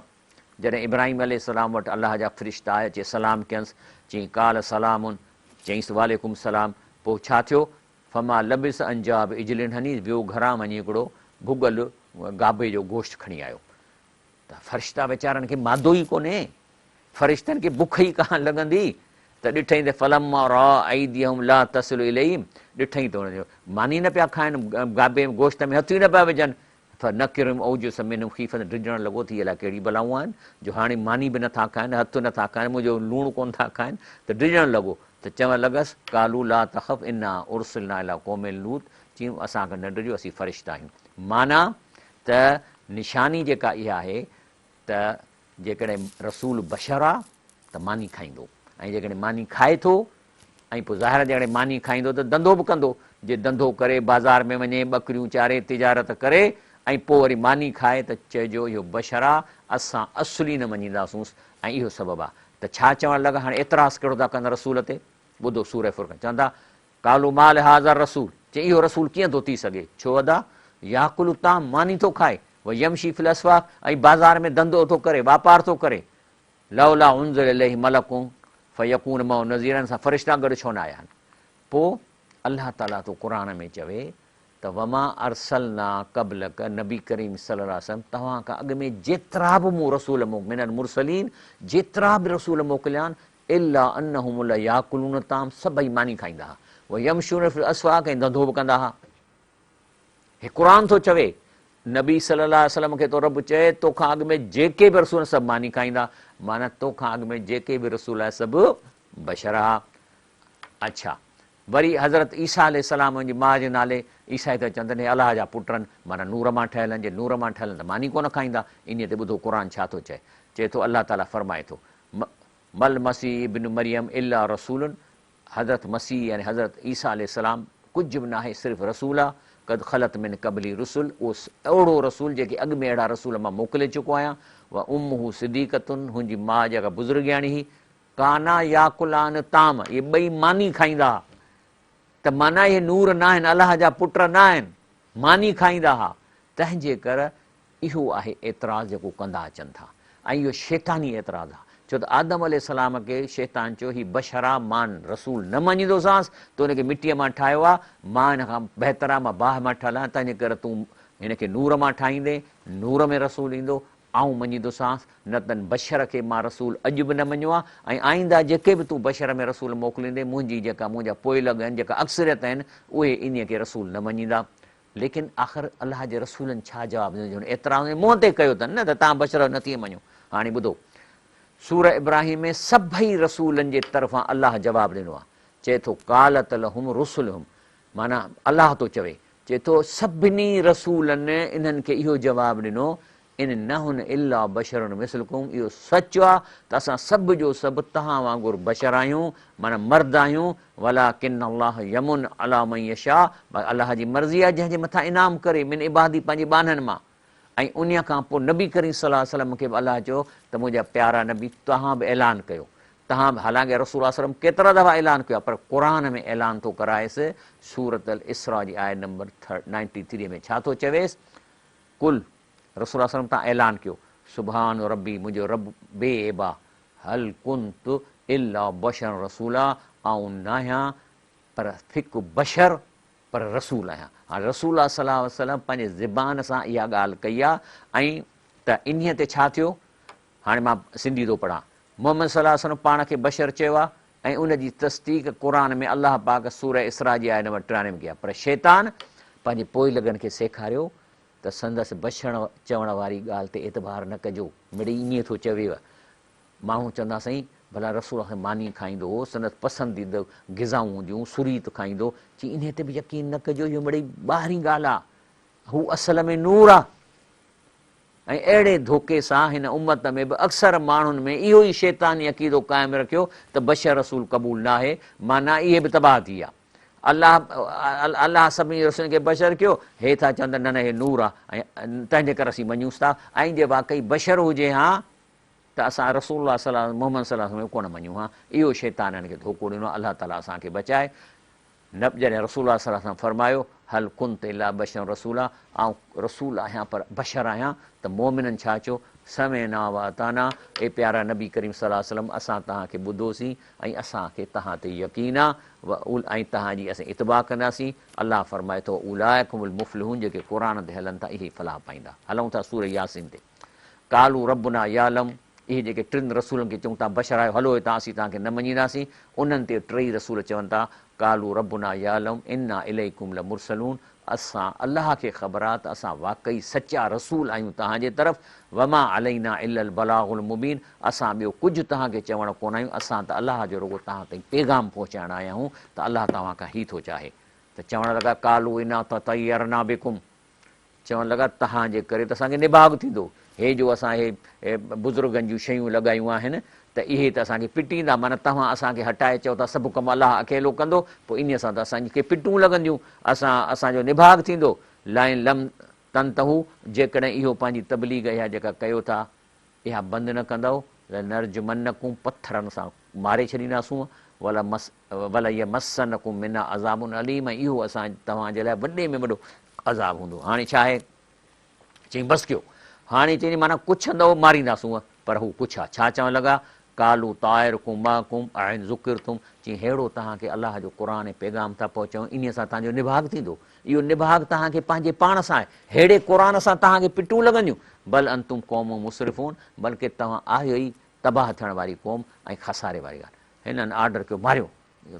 جڏهن ابراهيم عليه السلام وٽ الله جا فرشتا آيا اچي سلام ڪينس، چيائين قال سلام، چيائينس وعليڪم السلام، پوء ڇا ٿيو؟ فما لبث ان جاء بعجل حنيذ ويو گهران وڃي هڪڙو ڀڳل گابي جو گوشت کڻي آيو ته فرشتا ويچارن کي مادو ئي ڪونهي فرشتن کي بک ئي ڪانه لڳندي ته ڏٺائين ته فلما راء ايديهم لا تصل اليهم ڏٺائين ته انهن جو ماني نه پيا کائن گابي گوشت ۾ هٿ ئي نه پيا وجهن فنڪرهم اوجس منهم خيفة ڊڄڻ لڳو ته هي الائي ڪهڙي بلائون آهن جو هاڻي ماني به نٿا کائن هٿ نٿا کائن منهنجو لوڻ ڪونه ٿا کائن ته ڊڄڻ لڳو ته چوڻ لڳس، قالوا لا تخف انا ارسلنا الي قوم لوط، چيائون اسان کان نه ڊڄو اسين فرشتا آهيون. معنيٰ ته نشاني جيڪا اها آهي ته جيڪڏهن رسول بشر آ ته ماني کائيندو ۽ جيڪڏهن ماني کائي ٿو ۽ پوء ظاهر آ جيڪڏهن ماني کائيندو ته ڌنڌو به ڪندو، جي ڌنڌو ڪري بازار ۾ وڃي ٻڪريون چاري تجارت ڪري ۽ پوء وري ماني کائي ته چئجو اهو بشر آ اسان اصل ئي نه مڃينداسونس ۽ اهو سبب آ ته ڇا چوڻ لڳا، هاڻي اعتراض ڪهڙو ٿا ڪن رسول تي؟ ٻڌو سوره فرقان چون ٿا، قالوا ما لهذا الرسول، چي اهو رسول ڪيئن ٿو ٿي سگهي، ڇو ادا؟ ياڪل الطعام، ماني ٿو کائي، ويمشي في الاسواق، ۽ بازار ۾ ڌنڌو ٿو ڪري، واپار ٿو ڪري، لولا انزل اليه ملڪ فيڪون معه نذيرا، ان سان فرشتا گڏ ڇو نه آيا آهن؟ پوء الله تعاليٰ ٿو قرآن ۾ چوي ته وما ارسلنا قبلک نبي ڪريم صلي الله عليه وسلم توهان کان اڳ ۾ جيترا به مون رسول من المرسلين جيترا به رسول موڪليا آهن الا انهم لياڪلون الطعام سڀئي ماني کائيندا ها ويمشون في الاسواق ۽ ڌنڌو به ڪندا ها. هي قرآن ٿو چوي نبي صلي الله عليه وسلم کي ٿو رب چئي توکان اڳ ۾ جيڪي به رسول سڀ ماني کائيندا معنيٰ توکان اڳ ۾ جيڪي به رسول آيا سڀ بشر ها. اڇا وري حضرت عيسيٰ عليه السلام جي ماء جي نالي عيسائي ٿا چون ته هي الله جا پٽ آهن معنيٰ نور مان ٺهيل آهن جي نور مان ٺهيل آهن ته ماني ڪونه کائيندا انهيء تي ٻڌو قرآن ڇا ٿو چئي چئي ٿو الله تعاليٰ فرمائي ٿو ما المسيح ابن مريم الا رسول حضرت مسيح يعني حضرت عيسيٰ عليه السلام ڪجهه به ناهي صرف رسول آهي قد خلت من قبله رسل اهو اهڙو رسول جيڪي اڳ ۾ اهڙا رسول مان موڪلي چڪو آهيان وامه صديقة هن جي ماء جيڪا بزرگياڻي هئي ڪانا ياڪلان الطعام، اهي ٻئي ماني کائيندا ها ته معنيٰ اهي نور ناهن، الله جا پٽ ناهن، ماني کائيندا ها، تنهن جي ڪر اهو آهي اعتراض جيڪو ڪندا اچن ٿا ۽ اهو شيطاني اعتراض آهي، ڇو ته آدم عليه السلام کي شيطان چيو هي بشر آ مان رسول نه مڃيندوسانس، تو هن کي مٽيء مان ٺاهيو آ، مان هن کان بهتر آهيان، مان باهه مان ٺهيل آهيان، تنهن جي ڪر تون هن کي نور مان ٺاهيندين، نور ۾ رسول ايندو، آئون مڃيندوسانس، نه تن بشر کي مان رسول اڄ به نه مڃيو آهي ۽ آئنده جيڪي به تون بشر ۾ رسول موڪليندين، منهنجي جيڪا منهنجا پوئلڳ آهن، جيڪا اڪثريت آهن، اهي انهيء کي رسول نه مڃيندا. ليڪن آخر الله جي رسولن ڇا جواب ڏنو جو هن اعتراض ۾ منهن تي ڪيو اٿن نه ته توهان بشر نه ٿي مڃو. هاڻي ٻڌو، سورة ابراهيم ۾ سڀئي رسولن جي طرفان الله جواب ڏنو آهي، چئي ٿو، قالت لهم رسلهم معنيٰ الله ٿو چوي، چئي ٿو، سڀني رسولن انهن کي اهو جواب ڏنو، ان نحن الا بشر مثلڪم، اهو سچ آ ته اسان سڀ جو سڀ توهان وانگر بشر آهيون، معنيٰ مرد آهيون، ولڪن الله يمن علي من يشاء، باقي الله جي مرضي آهي جنهن جي مٿان انعام ڪري، من عباده پنهنجي ٻانهن مان. ۽ انهيء کان پوء نبي ڪريم صلي الله عليه وسلم کي به الله چيو ته منهنجا پيارا نبي توهان به اعلان ڪيو توهان به حالانڪه رسول الله صلي الله عليه وسلم ڪيترا دفعا اعلان ڪيو آهي پر قرآن ۾ اعلان ٿو ڪرائيس سورة الاسراء جي آيت نمبر نائنٽي ٿري ۾ ڇا ٿو چويس قل رسول الله صلي الله عليه وسلم توهان اعلان ڪيو سبحان ربي منهنجو رب بي عيب آ هل ڪنت الا بشرا رسولا آئون ناهيان پر هڪ بشر پر رسول آهيان. هاڻي رسول الله صلي الله عليه وسلم پنهنجي زبان سان اها ڳالهه ڪئي آهي ۽ ته انهيء تي ڇا ٿيو؟ هاڻي مان سنڌي ٿو پڙهان. محمد صلي الله عليه وسلم پاڻ کي بشر چيو آهي ۽ ان جي تصديق قرآن ۾ الله پاڪ سوره اسراء جي آيت نمبر 93 ۾ ڪئي آهي پر شيطان پنهنجي پوئلڳن کي سيکاريو ته سندس بشر چوڻ واري ڳالهه تي اعتبار نه ڪجو، مڙئي ائين ٿو چويو. ماڻهو چوندا سائين ڀلا رسول الله ماني کائيندو هو، سندس پسنديده غذائون هونديون، سريت کائيندو، چي انهي تي به يقين نه ڪجو اهو مڙئي ٻاهرين ڳالهه آ، هو اصل ۾ نور آ. ۽ اهڙي ڌوڪي سان هن امت ۾ به اڪثر ماڻهن ۾ اهو ئي شيطاني عقيدو قائم رکيو ته بشر رسول قبول ناهي، معنيٰ اهي به تباهه ٿي ويا. الله الله سڀني رسولن کي بشر ڪيو، هي ٿا چون ته نه نه هي نور آ ۽ تنهنجي ڪري اسين مڃيونس ٿا ۽ جي واقعي بشر هجي ها ته اسان رسول الله صلي الله محمد صلي الله عليه وسلم کي ڪونه مڃيون ها. اهو شيطان هن کي ڌوڪو ڏنو آهي، الله تعاليٰ اسان کي بچائي. نه جڏهن رسول الله صلي الله عليه وسلم فرمايو، هل ڪنت الا بشرا رسولا، آئون رسول آهيان پر بشر آهيان، ته مؤمنن ڇا چيو، سمعنا واطعنا، اي پيارا نبي ڪريم صلي الله عليه وسلم اسان توهان کي ٻڌوسين ۽ اسان کي توهان تي يقين آ ۽ توهان جي اسين اتباع ڪنداسين، الله فرمائي ٿو، اولئک هم المفلحون جيڪي قرآن تي هلن ٿا اهي فلاح پائيندا. هلون ٿا سورة ياسين تي. قالوا ربنا يعلم، اهي جيڪي ٽن رسولن کي چئون توهان بشر آهيو هلو هتان اسين توهان کي نه مڃينداسين، انهن تي ٽئي رسول چون ٿا، قالوا ربنا يعلم انا اليڪم لمرسلون، اسان الله کي خبر آهي ته اسان واقعي سچا رسول آهيون توهان جي طرف، وما علينا الا البلاغ المبين، اسان ٻيو ڪجهه توهان کي چوڻ ڪونه آهيون، اسان ته الله جو رڳو توهان تائين پيغام پهچائڻ آيا آهيون ته الله توهان کان هي ٿو چاهي ته چوڻ لڳا قالوا انا تطيرنا بڪم، چوڻ لڳا، توهان جي ڪري ته اسان کي نڀاڳ ٿيندو. هي جو اسان هي بزرگن جون شيون لڳايون آهن ته اهي ته اسان کي پٽيندا، معنيٰ توهان اسان کي هٽائي چئو ٿا سڀ ڪم الله اڪيلو ڪندو، پوء انهيء سان ته اسان کي پٽون لڳنديون، اسان اسان جو نڀاڳ ٿيندو. لئن لم تنتهو، جيڪڏهن اهو پنهنجي تبليغ اها جيڪا ڪيو ٿا، اها بند نه ڪندؤ، لنرجمنڪم، پٿرن سان ماري ڇڏينداسون، وليمسنڪم منا عذاب اليم، ۽ اهو اسان توهان جي لاء وڏي ۾ وڏو عذاب هوندو. هاڻي ڇا آهي؟ چيائين بس ڪيو. هاڻي چيائين معنيٰ ڪڇندؤ مارينداسون، پر هو ڪڇا. ڇا چوڻ لڳا؟ قالوا طائرڪم معڪم ائن ذڪرتم، چيائين ههڙو توهان کي الله جو قرآن ۽ پيغام ٿا پهچايون، انهيء سان توهان جو نڀاڳ ٿيندو. اهو نڀاڳ توهان کي پنهنجي پاڻ سان آهي. ههڙي قرآن سان توهان کي پٽون لڳنديون. بل انتم قوم مسرفون، بلڪه توهان آهيو ئي تباهه ٿيڻ واري قوم ۽ خساري واري ڳالهه. هنن آرڊر ڪيو ماريو،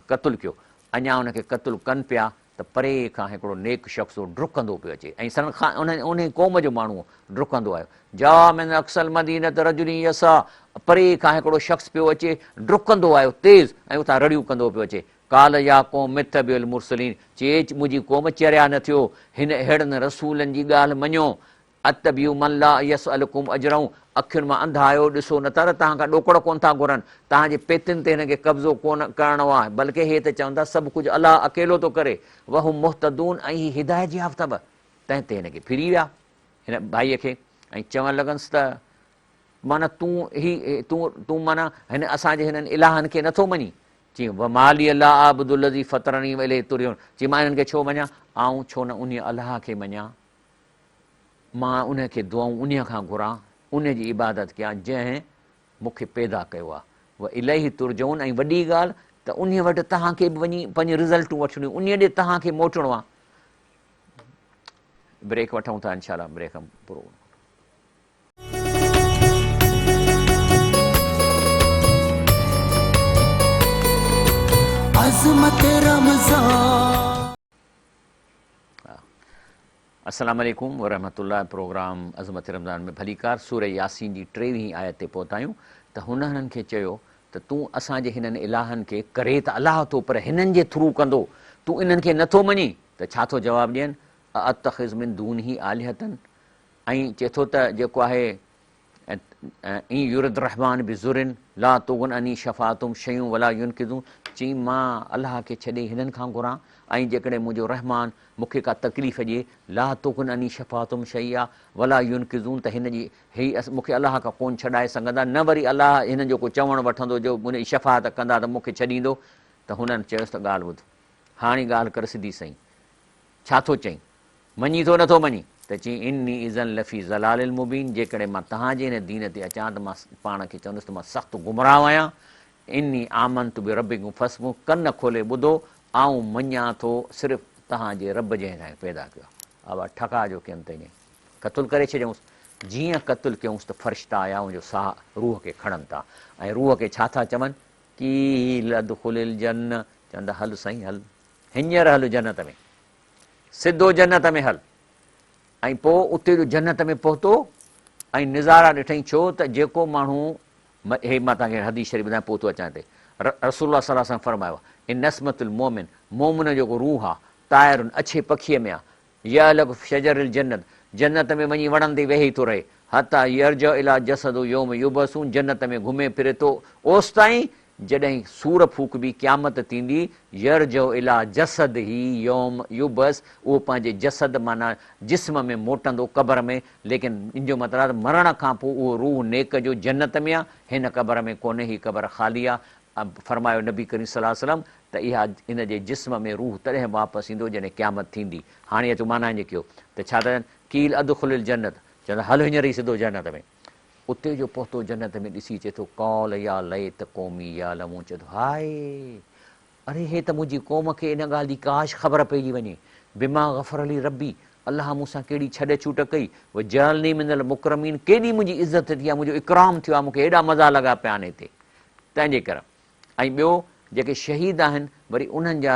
قتل ڪيو. اڃا ان کي قتل ڪن پيا ته پري کان هڪڙو نيڪ شخص هو ڊڪندو پيو اچي ۽ سندن خان انهي قوم جو ماڻهو هو، ڊڪندو آيو. جاء من اقصي المدينة رجل يسعي، پري کان هڪڙو شخص پيو اچي، ڊڪندو آيو تيز ۽ اتان رڙيون ڪندو پيو اچي. قال يا قوم اتبعوا المرسلين، چي اي منهنجي قوم چريا نه ٿيو، هن اهڙن رسولن جي ڳالهه مڃو، اتبعوا من لا يسألڪم اجرا، اکين مان انڌا آهيو، ڏسو نه ٿا ته توهان کان ڏوڪڙ ڪونه ٿا گهرن، توهان جي پيتين تي هنن کي قبضو ڪونه ڪرڻو آهي، بلڪه هي ته چون ٿا سڀ ڪجهه الله اڪيلو ٿو ڪري، وهم مهتدون ۽ هي هدايت يافته به، تنهن تي هن کي ڦري ويا هن ڀائيء کي ۽ چوڻ لڳنس ته معنيٰ تون هي تون تون معنيٰ هن اسان جي هنن الهن کي نٿو مڃين؟ چيائين، وما لي لا اعبد الذي فطرني واليه ترجعون، چيائين مان انهن کي ڇو مڃان؟ آئون ڇو نه انهيء الله کي مڃان، مان انهيء کي دعائون انهيء کان گهران، انهيء جي عبادت ڪيان جنهن مون کي پيدا ڪيو آهي. واليه ترجعون ۽ وڏي ڳالهه ته انهيء وٽ توهان کي به وڃي پنهنجون رزلٽون وٺڻيون، انهيء ڏي توهان کي موٽڻو آهي. بريڪ وٺون ٿا انشاء الله بريڪ کان پوء. عظمت رمضان. السلام عليڪم ورحمة الله پروگرام عظمت رمضان ۾ ڀليڪار سورة ياسين جي ٽيويهين آيت تي پهتا آهيون ته هن هنن کي چيو ته تون اسان جي هنن الهن کي ڪري ته الله ٿو پر هنن جي ٿرو ڪندو تون انهن کي نٿو مڃين ته ڇا ٿو جواب ڏين اتخذ من دونه آلهة ۽ چئي ٿو ته جيڪو آهي ان يرد الرحمان بضر لا تغن عني شفاعتهم شيئا ولا ينقذون چئي مان الله کي ڇڏي هنن کان گهران ۽ جيڪڏهن منهنجو رحمان مون کي ڪا تڪليف ڏئي لا تغن عني شفاعتهم شيئا ولا ينقذون ته هن جي هي مون کي الله کان ڪونه ڇڏائي سگهندا نه وري الله هنن جو ڪو چوڻ وٺندو جو ان جي شفاعت ڪندا ته مون کي ڇڏيندو ته هنن چيس ته ڳالهه ٻڌ هاڻي ڳالهه ڪر سڌي سئين ڇا ٿو چئين مڃين ٿو نٿو مڃين؟ ته چيائين، اني اذا لفي ضلال مبين جيڪڏهن مان توهان جي هن دين تي اچان ته مان پاڻ کي چوندس ته مان سخت گمراهه آهيان، اني آمنت بربڪم فاسمعون ڪن کولي ٻڌو، آئون مڃان ٿو صرف توهان جي رب جنهن توهان کي پيدا ڪيو آهي. ابا ٺڪاء جو ڪين ته ائين قتل ڪري ڇڏيائونس. جيئن قتل ڪيائونس ته فرشتا آيا ان جو ساهه روح کي کڻن ٿا ۽ روح کي ڇا ٿا چون؟ قيل ادخل الجنة چون ٿا هل سائين هل هينئر هل جنت ۾. سڌو جنت ۾ هل. ۽ پوء اتي جو جنت ۾ پهتو ۽ نظارا ڏٺائين ڇو ته جيڪو ماڻهو هي مان توهان کي حديث شريف ٻڌايان پوء ٿو اچان هتي. رسول الله صلي الله عليه وسلم فرمايو، ان نسمة المؤمن، مؤمن جو جيڪو روح آ، طائر اڇي پکيء ۾ آ، يعلق في شجر الجنت، جنت ۾ وڃي وڻن تي ويهي ٿو رهي، حتي يرجع الي جسده يوم يبعثون، جنت ۾ گهمي ڦري ٿو اوستائين جڏهن صور ڦوڪبي قيامت ٿيندي، يرجع الي جسده يوم يبعث، اهو پنهنجي جسد معنيٰ جسم ۾ موٽندو قبر ۾، ليڪن ان جو مطلب آهي ته مرڻ کان پوء اهو روح نيڪ جو جنت ۾ آهي، هن قبر ۾ ڪونهي، هي قبر خالي آهي، فرمايو نبي ڪريم صلي الله عليه وسلم ته اها ان جي جسم ۾ روح تڏهن واپس ايندو جڏهن قيامت ٿيندي. هاڻي اچو معنيٰ ان جي ڪيو ته ڇا ٿا چون قيل ادخل الجنت چون ٿا هل هينئر ئي سڌو جنت ۾. اتي جو پهتو جنت ۾ ڏسي چئي ٿو قال يا ليت قومي يعلمون چئي ٿو هاء اري هي ته منهنجي قوم کي ان ڳالهه جي ڪاش خبر پئجي وڃي بما غفر لي ربي الله مون سان ڪهڙي ڇڏ ڇوٽ ڪئي وجعلني من المڪرمين ڪيڏي منهنجي عزت ٿي آهي منهنجو اڪرام ٿيو آهي مون کي هيڏا مزا لڳا پيا آهن هتي تنهن جي ڪري ۽ ٻيو جيڪي شهيد آهن وري انهن جا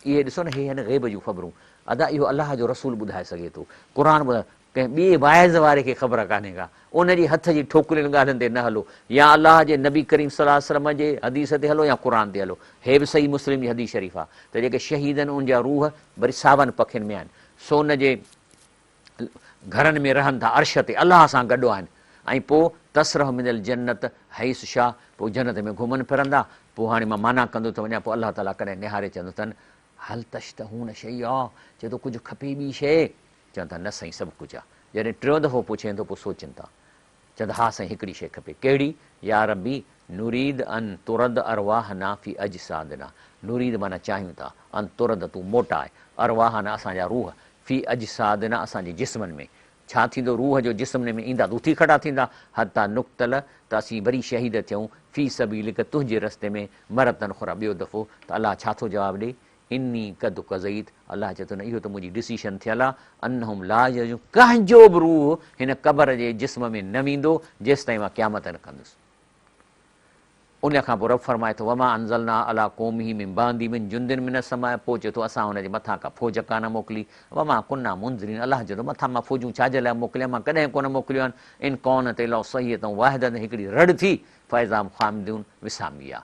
اهي ڏسو نه هي آهن غيب جون خبرون ادا اهو الله جو رسول ٻڌائي سگهي ٿو قرآن ٻڌائي ڪنهن ٻئي واعظ واري کي خبر ڪانهي ڪا ان جي هٿ جي ٺوڪرين ڳالهين تي نه هلو يا الله جي نبي ڪريم صلي الله عليه وسلم جي حديث تي هلو يا قرآن تي هلو هي به صحيح مسلم جي حديث شريف آهي ته جيڪي شهيد آهن ان جا روح وري ساون پکين ۾ آهن سون جي گهرن ۾ رهن ٿا عرش تي الله سان گڏ آهن ۽ پوء تسرح من الجنت حيث شاء پوء جنت ۾ گهمن ڦرندا پوء هاڻي مان معنيٰ ڪندو ٿو وڃان پوء الله تعاليٰ ڪڏهن نهاري چوندو اٿن هل تشتهون شيئا چئي ٿو ڪجهه کپي ٻي شيء چون ٿا نه سائين سڀ ڪجهه آهي جڏهن ٽيون دفعو پڇين ٿو پوء سوچين ٿا چون ٿا ها سائين هڪڙي شيء کپي ڪهڙي يا ربي نريد ان ترد ارواحنا في اجسادنا نريد معنيٰ چاهيون ٿا ان ترد تون موٽاء ارواحنا اسان جا روح في اجسادنا اسان جي جسمن ۾، ڇا ٿيندو روح جو جسمن ۾ ايندا ته اٿي کڙا ٿيندا، حتي نقتل ته اسين وري شهيد ٿيون، في سبيلڪ تنهنجي رستي ۾، مرة اخري ٻيو دفعو، ته الله ڇا ٿو جواب ڏئي، اني قد قضيت، الله چئي ٿو نه اهو ته منهنجي ڊسيشن ٿيل آ، انهم لا يرجعون ڪنهن جو به روح هن قبر جي جسم ۾ نه ويندو جيستائين مان قيامت نه ڪندس. ان کان پوء رب فرمائي ٿو، وما انزلنا علي قومه من بعده من جند من السماء پوء چئي ٿو اسان هن جي مٿان ڪا فوج ڪانه موڪلي، وما ڪنا منذرين الله چئي ٿو مٿان مان فوجون ڇا جي لاء موڪليان مان ڪڏهن ڪونه موڪليون آهن، ان ڪانت الا صيحة واحدة هڪڙي رڙ ٿي فاذا هم خامدون وسامي ويا.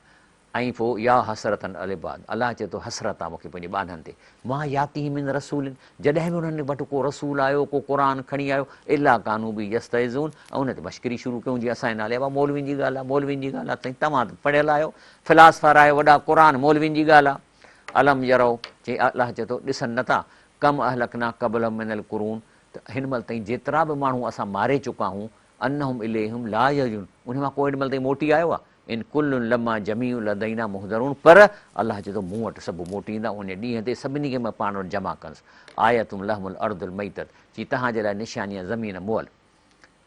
۽ پوء يا حسرة علي العباد الله چئي ٿو حسرت آ مون کي پنهنجي ٻانهن تي ما ياتيهم من رسول جڏهن به انهن وٽ ڪو رسول آيو ڪو قرآن کڻي آيو الا ڪانوا به يستهزئون ۽ ان تي مشڪري شروع ڪيون جيئن اسان جي نالي ابا مولوين جي ڳالهه آ مولوين جي ڳالهه آ سائين توهان ته پڙهيل آهيو فلاسفر آهيو وڏا قرآن مولوين جي ڳالهه آ الم يروا چي الله چئي ٿو ڏسن نٿا ڪم اهلڪنا قبلهم من القرون ته هن مهل تائين جيترا به ماڻهو اسان ماري چڪا آهون انهم اليهم لا يرجعون انهن مان ڪو هن مهل تائين موٽي آيو آ ان ڪل لما جميع لدينا محضرون پر الله چئي ٿو مون وٽ سڀ موٽي ايندا ان ڏينهن تي سڀني کي مان پاڻ وٽ جمع ڪندس آية لهم الارض الميتة چي توهان جي لاء نشاني آهي زمين مئل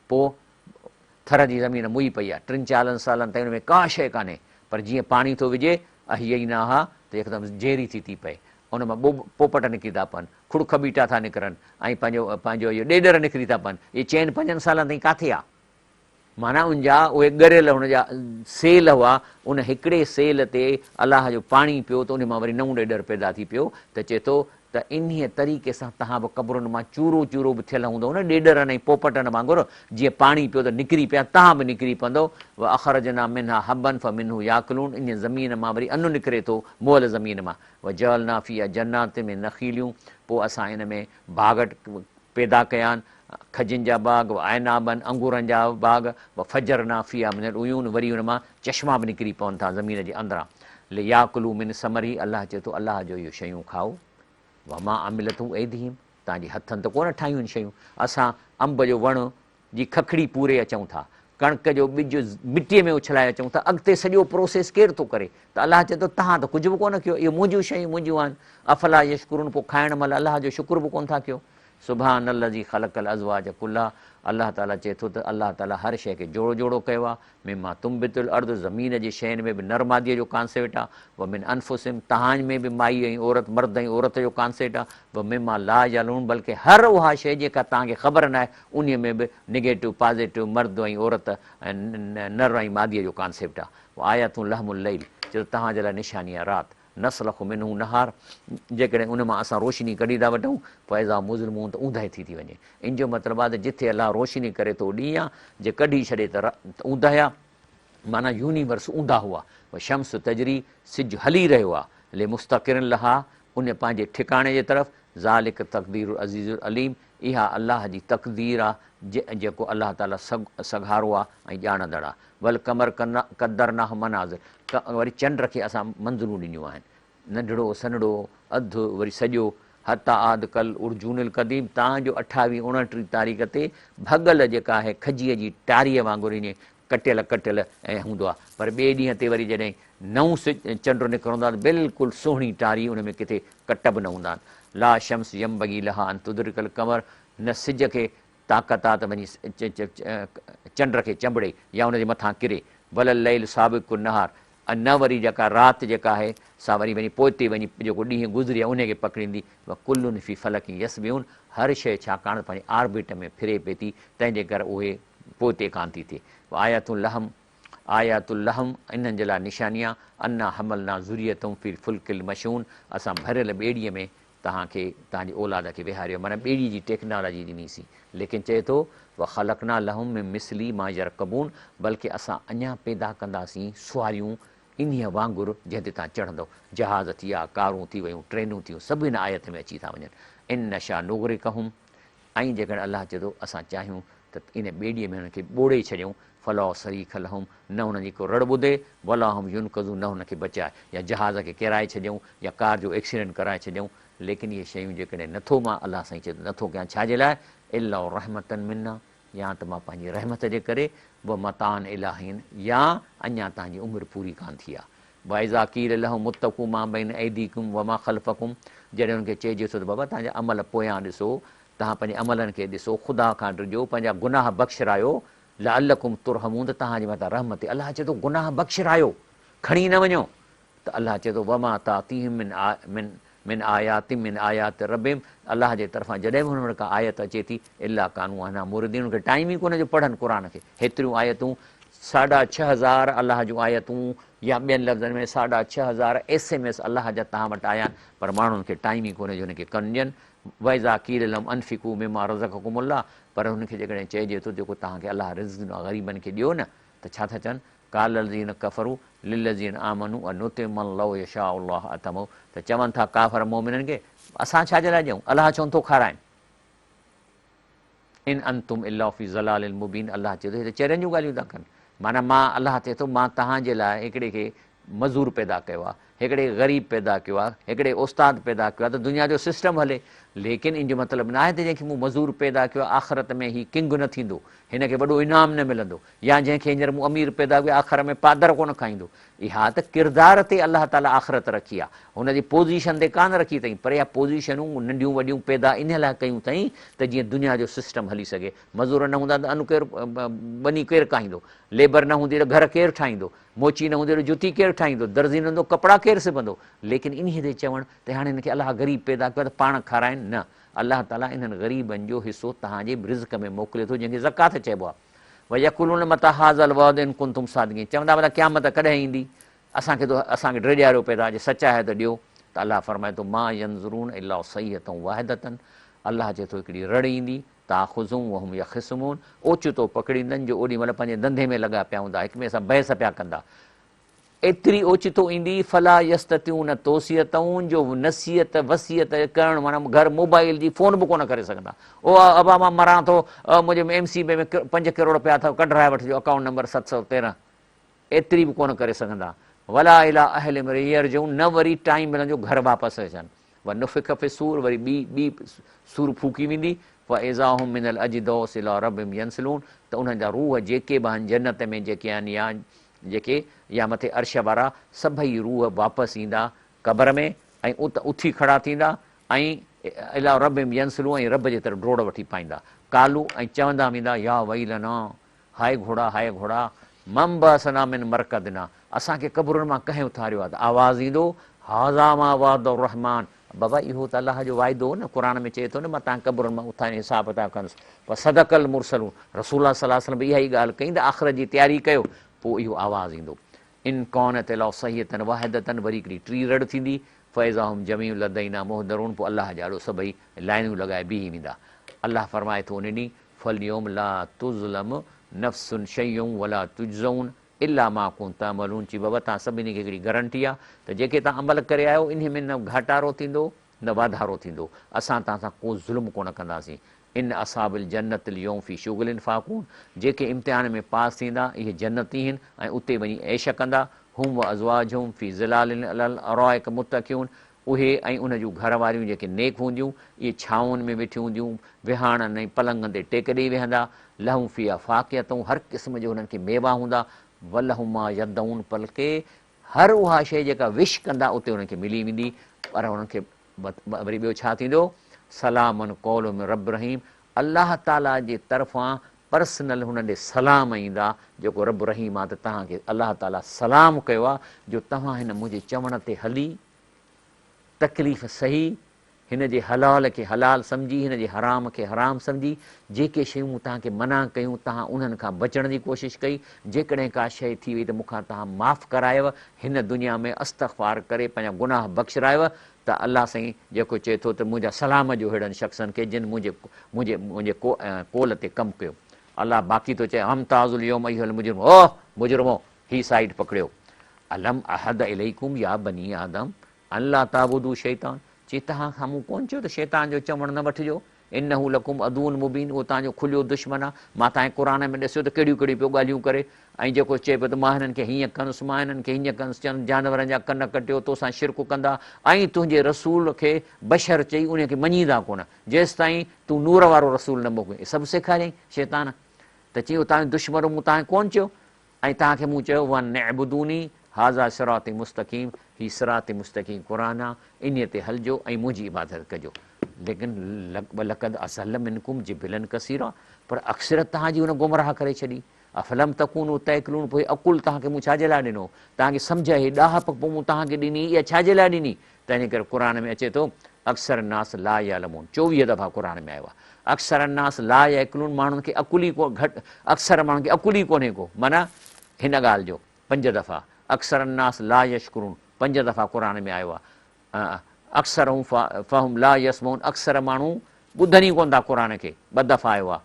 پوء ٿر جي زمين موئي پئي آهي ٽن چالن سالن تائين ان ۾ ڪا شيء ڪانهي پر جيئن پاڻي ٿو وجهي احييناها ته يڪدم جيري ٿي ٿي پئي ان مان پوپٽ نڪري ٿا پون کڙ کٻيٽا ٿا نڪرن ۽ پنهنجو پنهنجو اهو ڏيڏر نڪري ٿا پون اهي چئن پنجن سالن تائين ڪاٿي آ معنيٰ ان جا اهي ڳريل هن جا سيل هئا، ان هڪڙي سيل تي الله جو پاڻي پيو ته ان مان وري نئون ڏيڏر پيدا ٿي پيو ته چئي ٿو ته انهيء طريقي سان توهان به قبرن مان چورو چورو به ٿيل هوندؤ نه ڏيڏرن ۽ پوپٽن وانگر جيئن پاڻي پيو ته نڪري پيا توهان به نڪري پوندؤ واخرجنا منها حبا فمنه ياڪلون انهيء زمين مان وري ان نڪري ٿو مئل زمين مان وجعلنا فيها جنات من نخيل پوء اسان ان ۾ باغ پيدا ڪيا آهن، کجين جا باغ، و اعنابا، انگورن جا باغ، و فجرنا فيها من العيون، وري ان مان چشما به نڪري پون ٿا زمين جي اندران، لياڪلوا من ثمره، الله چئي ٿو الله جو اهو شيون کائو، وما عملته ايديهم، توهان جي هٿن ته ڪونه ٺاهيون آهن شيون، اسان انب جو وڻ جي ککڙي پوري اچون ٿا، ڪڻڪ جو ٻج مٽيء ۾ اڇلائي اچون ٿا، اڳتي سڄو پروسيس ڪير ٿو ڪري؟ ته الله چئي ٿو توهان ته ڪجهه به ڪونه ڪيو، اهي منهنجون شيون منهنجون آهن، افلا يشڪرون پوء کائڻ مهل الله جو شڪر به ڪونه ٿا ڪيو. سبحان الذي خلق الازواج ڪلها الله تعاليٰ چئي ٿو ته الله تعاليٰ هر شيء کي جوڙو جوڙو ڪيو آهي، مما تنبت الارض زمين جي شين ۾ به نر ماديء جو ڪانسيپٽ آهي، ومن انفسهم تهان ۾ به مائي ۽ عورت، مرد ۽ عورت جو ڪانسيپٽ آهي، ومما لا يعلمون بلڪه هر اها شيء جيڪا توهان کي خبر ناهي انهيء ۾ به نگيٽو، پازيٽو، مرد ۽ عورت ۽ نر ۽ ماديء جو ڪانسيپٽ آهي. وآية لهم الليل چئي ٿو توهان جي لاء نشاني آهي رات، نسلخ منه النهار جيڪڏهن ان مان اسان روشني ڪڍي ٿا وٺون، فاذا هم مظلمون ته اونداهي ٿي ٿي وڃي. ان جو مطلب آهي ته جٿي الله روشني ڪري ٿو ڏينهن آهي، جي ڪڍي ڇڏي ته اونداهي آهي. معنيٰ يونيورس اونداهو آ، والشمس تجري سج هلي رهيو آ، لمستقر لها ان پنهنجي ٺڪاڻي جي طرف، ذلڪ تقدير العزيز العليم اها الله جي تقدير آ جيڪو الله تعاليٰ سگهارو آ ۽ ڄاڻندڙ آ، والقمر قدرناه منازل وري چنڊ کي اسان منزلون ڏنيون آهن، ننڍڙو، سنهڙو، اڌ، وري سڄو، حتيٰ عاد ڪالعرجون القديم، تان جو اٺاويهه اڻٽيهه تاريخ تي ڀڳل جيڪا آهي کجيء جي ٽاريء وانگر ائين ڪٽيل ڪٽيل ۽ هوندو آهي، پر ٻئي ڏينهن تي وري جڏهن نئون سج چنڊ نڪرندو آهي ته بلڪل سهڻي ٽاري ان ۾ ڪٿي ڪٽ به نه هوندا آهن. لا شمس ينبغي لها ان تدرڪ القمر نه سج کي طاقت آ ته وڃي چنڊ کي چنبڙي يا ان جي مٿان ڪري، ولا الليل سابق النهار ۽ نه وري جيڪا رات جيڪا آهي سا وري وڃي پوئتي وڃي جيڪو ڏينهن گذري آهي انهي کي پڪڙيندي، وڪل في فلڪ يسبحون هر شيء ڇاڪاڻ ته پنهنجي آربٽ ۾ ڦري پئي ٿي تنهن جي ڪري اهي پوئتي ڪانه ٿي ٿئي. وآية لهم آية لهم انهن جي لاء نشاني آهي، انا حملنا ذريتهم في الفلڪ المشحون اسان ڀريل ٻيڙيء ۾ توهان کي توهان جي اولاد کي ويهاريو معنيٰ ٻيڙي جي ٽيڪنالاجي ڏني سين ليڪن چئي ٿو وخلقنا لهم من مثله ما يرڪبون بلڪه اسان اڃا پيدا ڪنداسين سواريون انهيء وانگر جنهن تي توهان چڙهندؤ جهاز ٿي ويا ڪارون ٿي ويون ٽرينون ٿيون سڀ هن آيت ۾ اچي ٿا وڃن ان نشاء نغرقهم ۽ جيڪڏهن الله چئي ٿو اسان چاهيون ته ان ٻيڙيء ۾ هنن کي ٻوڙي ڇڏيون، فلا صريخ لهم، نه هنن جي ڪو رڙ ٻڌي، ولا هم ينقذون، نه هنن کي بچائي، يا جهاز کي ڪيرائي ڇڏيون، يا ڪار جو ايڪسيڊنٽ ڪرائي ڇڏيون، ليڪن اهي شيون جيڪڏهن نه ٿو مان، الله سائين چئي ٿو، نه ٿو ڪيان ڇا جي لاء؟ الا رحمة منا، يا ته مان پنهنجي رحمت جي ڪري، ومتاعا الي حين، يا اڃا توهان جي عمر پوري ڪانه ٿي آهي. واذا قيل لهم اتقوا ما بين ايديڪم وما خلفڪم، جڏهن انهن کي چئجي ٿو ته بابا توهان جا عمل پويان ڏسو، توهان پنهنجي عملن کي ڏسو، خدا کان ڊڄو، پنهنجا گناهه بخشرايو، لعلڪم ترحمون ته توهان جي مٿان رحم ٿئي. الله چئي ٿو گناهه بخشرايو، کڻي نه وڃو ته الله چئي ٿو وما تاتيهم من من من آيات من آيات ربهم الله جي طرفان جڏهن به هنن وٽ ڪا آيت اچي ٿي الا ڪانوا عنها معرضين انهن کي ٽائيم ئي ڪونهي جو پڙهن قرآن کي هيتريون آيتون ساڍا 6000 الله جون آيتون يا ٻين لفظن ۾ ساڍا 6000 ايس ايم ايس الله جا توهان وٽ آيا آهن پر ماڻهن کي ٽائيم ئي ڪونهي جو هن کي ڪن ڏين واذا قيل لهم انفقوا مما رزقڪم الله پر هن کي جيڪڏهن چئجي ٿو جيڪو توهان کي الله رزق ڏنو آهي غريبن کي ڏيو نه ته ڇا ٿا چون قال الذين ڪفروا للذين آمنوا انطعم من لو يشاء الله اطعمه ته چون ٿا ڪافر مؤمنن کي اسان ڇا جي لاء ڏيون الله ڇو نٿو کارائين ان انتم الا في ضلال مبين الله چئي ٿو هي ته چرين جون ڳالهيون ٿا ڪن معنيٰ مان الله چئي ٿو مان توهان جي لاء هڪڙي کي مزور پيدا ڪيو آهي هڪڙي کي غريب پيدا ڪيو آهي هڪڙي کي استاد پيدا ڪيو آهي ته دنيا جو سسٽم هلي ليڪن ان جو مطلب نه آهي ته جنهن کي مون مزور پيدا ڪيو آهي آخرت ۾ هي ڪنگ نه ٿيندو هن کي وڏو انعام نه ملندو يا جنهن کي هينئر مون امير پيدا ڪيو آخر ۾ پادر ڪونه کائيندو. اها ته ڪردار تي الله تعاليٰ آخرت رکي آهي. هن جي پوزيشن تي ڪانه رکي اٿئين. پر اها پوزيشنون ننڍيون وڏيون پيدا انهيء لاء ڪيون اٿئين ته جيئن دنيا جو سسٽم هلي سگهي. مزور نه هوندا ته ان ڪير ٻني ڪير ڪاهيندو؟ ليبر نه هوندي ته گهر ڪير ٺاهيندو؟ موچي نه هوندي ته جتي ڪير ٺاهيندو؟ درزي نه هوندو ڪپڙا ڪير سبندو؟ ليڪن انهيء تي چوڻ ته هاڻي هن کي الله غريب پيدا ڪيو آهي ته پاڻ کارائين؟ نه. الله تعاليٰ انهن غريبن جو حصو توهان جي رزق ۾ موڪلي ٿو جنهن کي زڪوات چئبو آهي. ويقولون متي هذا الوعد ان ڪنتم صادقين چوندا ڀلا قيامت ڪڏهن ايندي اسان کي تو اسان کي ڊيڄاريو پئي ٿا جي سچا آهيو ته ڏيو ته الله فرمائي ٿو ما ينظرون الا صيحة واحدة الله چئي ٿو هڪڙي رڙ ايندي تاخذهم وهم يخصمون اوچتو پڪڙيندن جو اوڏي مهل پنهنجي ڌنڌي ۾ لڳا پيا هوندا هڪ ٻئي سان بحث پيا ڪندا ايتري اوچتو ايندي فلا يستطيعون توصية جو نصيحت وصيت ڪرڻ معنيٰ گهر موبائل جي فون به ڪونه ڪري سگهندا او ابا مان مران ٿو منهنجي ايم سي بي ۾ پنج ڪروڙ پيا اٿو ڪڍرائي وٺجو اڪائونٽ نمبر 713 ايتري به ڪونه ڪري سگهندا ولا الي اهلهم يرجعون نه وري ٽائيم ملندو جو گهر واپس اچن ونفخ في الصور وري ٻي ٻي صور ڦوڪي ويندي فاذا هم من الاجداث الي ربهم ينسلون ته انهن جا روح جيڪي به آهن جنت ۾ جيڪي آهن يا جيڪي يا مٿي عرش وارا سڀئي روح واپس ايندا قبر ۾ ۽ ات اٿي کڙا ٿيندا ۽ الي ربهم ينسلون ۽ رب جي طرف ڊوڙ وٺي پائيندا قالو ۽ چوندا ويندا يا ويلنا هاء گهوڙا هاء گهوڙا من بعثنا من مرقدنا اسان کي قبرن مان ڪنهن اٿاريو آهي ته آواز ايندو هذا ما وعد الرحمان بابا اهو ته الله جو وعدو هو نه قرآن ۾ چئي ٿو نه مان توهان کي قبرن مان اٿاري حساب ڪتاب ڪندس وصدق المرسلون رسول الله صلي الله عليه وسلم به اها ئي ڳالهه ڪئي ته آخرت جي تياري ڪيو پوء اهو آواز ايندو ان ڪانت الا صيحة واحدة وري هڪڙي ٽي رڙ ٿيندي فاذا هم جميع لدينا محضرون پوء الله جي آڏو سڀئي لائنون لڳائي بيهي ويندا الله فرمائي ٿو ان ڏينهن فاليوم لا تظلم نفس شيئا ولا تجزون الا ما ڪنتم تعملون چي بابا توهان سڀني کي هڪڙي گرنٽي آ ته جيڪي توهان عمل ڪري آيو انهي ۾ نه گهاٽارو ٿيندو نه واڌارو ٿيندو اسان توهان سان ڪو ظلم ڪونه ڪنداسين ان اصحاب الجنة اليوم في شغل فاڪهون جيڪي امتحان ۾ پاس ٿيندا اهي جنتي هن ۽ اتي وڃي عيش ڪندا هم وازواجهم في ظلال علي الارائڪ متڪئون اهي ۽ ان جون گهر واريون جيڪي نيڪ هونديون اهي ڇانون ۾ ويٺيون هونديون وهاڻن ۽ پلنگن تي ٽيڪ ڏيئي ويهندا لهم فيها فاڪهة هر قسم جي انهن کي ميوا هوندا ولهم ما يدعون بلڪه هر اها شيء جيڪا وش ڪندا اتي انهن کي ملي ويندي پر انهن کي وري ٻيو ڇا ٿيندو سلام قول من رب رحيم الله تعالي جي طرفان پرسنل هنن ڏي سلام ايندا جيڪو رب رحيم آ ته توهان کي الله تعالي سلام ڪيو آ جو توهان هن منهنجي چوڻ تي هلي تڪليف سهي هن جي حلال کي حلال سمجهي، هن جي حرام کي حرام سمجهي، جيڪي شيون مون توهان کي منع ڪيون، توهان انهن کان بچڻ جي ڪوشش ڪئي، جيڪڏهن ڪا شيء ٿي وئي ته مون کان توهان معاف ڪرايو، هن دنيا ۾ استغفار ڪري پنهنجا گناهه بخشرايو ته الله سائين جيڪو چئي ٿو ته منهنجا سلام جو ههڙن شخصن کي جن منهنجي منهنجي منهنجي قول تي ڪم ڪيو. الله باقي ٿو چئي امتاز اليوم ايها المجرمون اوه مجرمو هي سائيڊ پڪڙيو الم اعهد اليڪم يا بني آدم ان لا تعبدوا الشيطان، چي توهان کان مون ڪونه چيو ته شيطان جو چوڻ نه وٺجو، انه لڪم عدو مبين، اهو توهان جو کليو دشمن آهي، مان توهان کي قرآن ۾ ڏسيو ته ڪهڙيون ڪهڙيون پيو ڳالهيون ڪري ۽ جيڪو چئي پيو ته مان هنن کي هيئن ڪندس، مان هنن کي هيئن ڪندس، چون جانورن جا ڪن ڪٽيو، توسان شرڪ ڪندا ۽ تنهنجي رسول کي بشر چئي انهي کي مڃيندا ڪونه، جيستائين تون نور وارو رسول نه موڪلين، اهي سڀ سيکاريائين شيطان ته چيائين اهو توهان جو دشمن هو، مون توهان کي ڪونه چيو. ۽ توهان کي مون چيو، وان اعبدوني هذا صراطي مستقيم، هي صراط مستقيم قرآن آ، انهيء تي هلجو ۽ منهنجي عبادت ڪجو. ليڪن ولقد اضل منڪم جبلا ڪثيرا، پر اڪثريت توهان جي ان گمراهه ڪري ڇڏي. افلم تڪونوا تعقلون، پوء هي عقل توهان کي مون ڇا جي لاء ڏنو؟ توهان کي سمجهه هي ڏاهپ پوء مون توهان کي ڏني، اها ڇا جي لاء ڏني؟ تنهنجي ڪري قرآن ۾ اچي ٿو، اڪثر الناس لا يعلمون، چوويهه دفعا قرآن ۾ آيو آهي، اڪثر الناس لا يعقلون ماڻهن کي عقل ئي گهٽ، اڪثر ماڻهن کي عقل ئي ڪونهي ڪو، معنيٰ هن ڳالهه جو، پنج دفعا، اڪثر الناس لا يشڪرون، پنج دفعا قرآن ۾ آيو آهي، اڪثرهم فهم لا يسمعون، اڪثر ماڻهو ٻڌن ئي ڪونه ٿا قرآن کي، ٻه دفعا آيو آهي،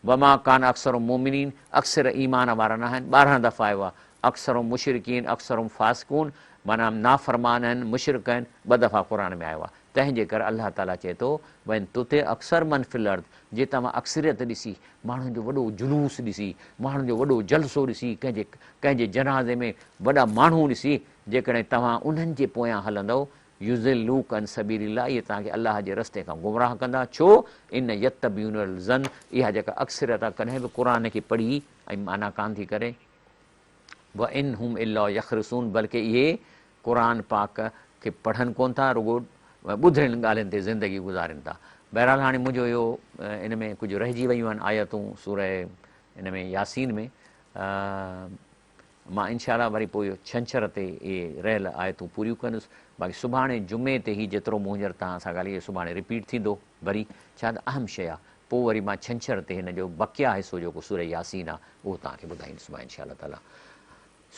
وما ڪان اڪثرهم مؤمنين، اڪثر ايمان وارا ناهن، ٻارهن دفعا آيو آهي، اڪثرهم مشرڪين، اڪثرهم فاسقون، معنيٰ نافرمان آهن، مشرڪ آهن، ٻه دفعا قرآن ۾ آيو آهي، تنهن جي ڪري الله تعاليٰ چئي ٿو، وان تطع اڪثر من في الارض، جي توهان اڪثريت ڏسي، ماڻهن جو وڏو جلوس ڏسي، ماڻهن جو وڏو جلسو ڏسي، ڪنهن جي ڪنهن جي جنازي ۾ وڏا ماڻهو ڏسي، جيڪڏهن توهان انهن جي پويان هلندؤ، يضلوک عن سبيل الله اهي توهان کي الله جي رستي کان گمراهه ڪندا، ڇو؟ ان يتبعون الا الظن اها جيڪا اڪثريت آهي ڪڏهن به قرآن کي پڙهي ۽ معنيٰ ڪانه ٿي ڪري، وان هم الا يخرصون بلڪه اهي قرآن پاڪ کي پڙهن ڪونه ٿا رڳو ٻڌڙين ڳالهين تي زندگي گذارين ٿا. بهرحال هاڻي منهنجو اهو ان ۾ ڪجهه رهجي ويون آهن آيتون سوره ان ۾ ياسين ۾. مان انشاء الله وري پوء ڇنڇر تي اهي رهيل آيتون پوريون ڪندس باقي سڀاڻي جمعي تي هي جيترو مون هينئر توهان سان ڳالهائي اهي سڀاڻي رپيٽ ٿيندو وري ڇا ته اهم شيء آهي پوء وري مان ڇنڇر تي هن جو بقيه حصو جيڪو سوره ياسين آهي اهو توهان کي ٻڌائيندس مان انشاء الله تعالي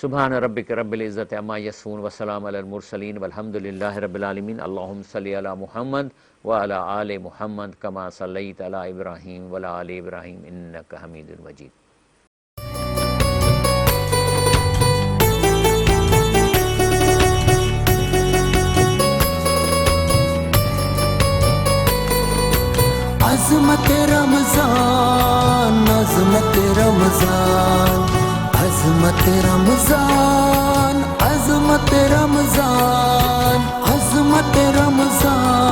سبحان ربک رب العزت عما يصفون وسلام علي المرسلين والحمد لله رب العالمين اللهم صل علي محمد وعلي آل محمد ڪما صليت علي ابراهيم وعلي آل ابراهيم انک حميد مجيد. عظمت رمضان عظمت رمضان عظمت رمضان عظمت رمضان عظمت رمضان.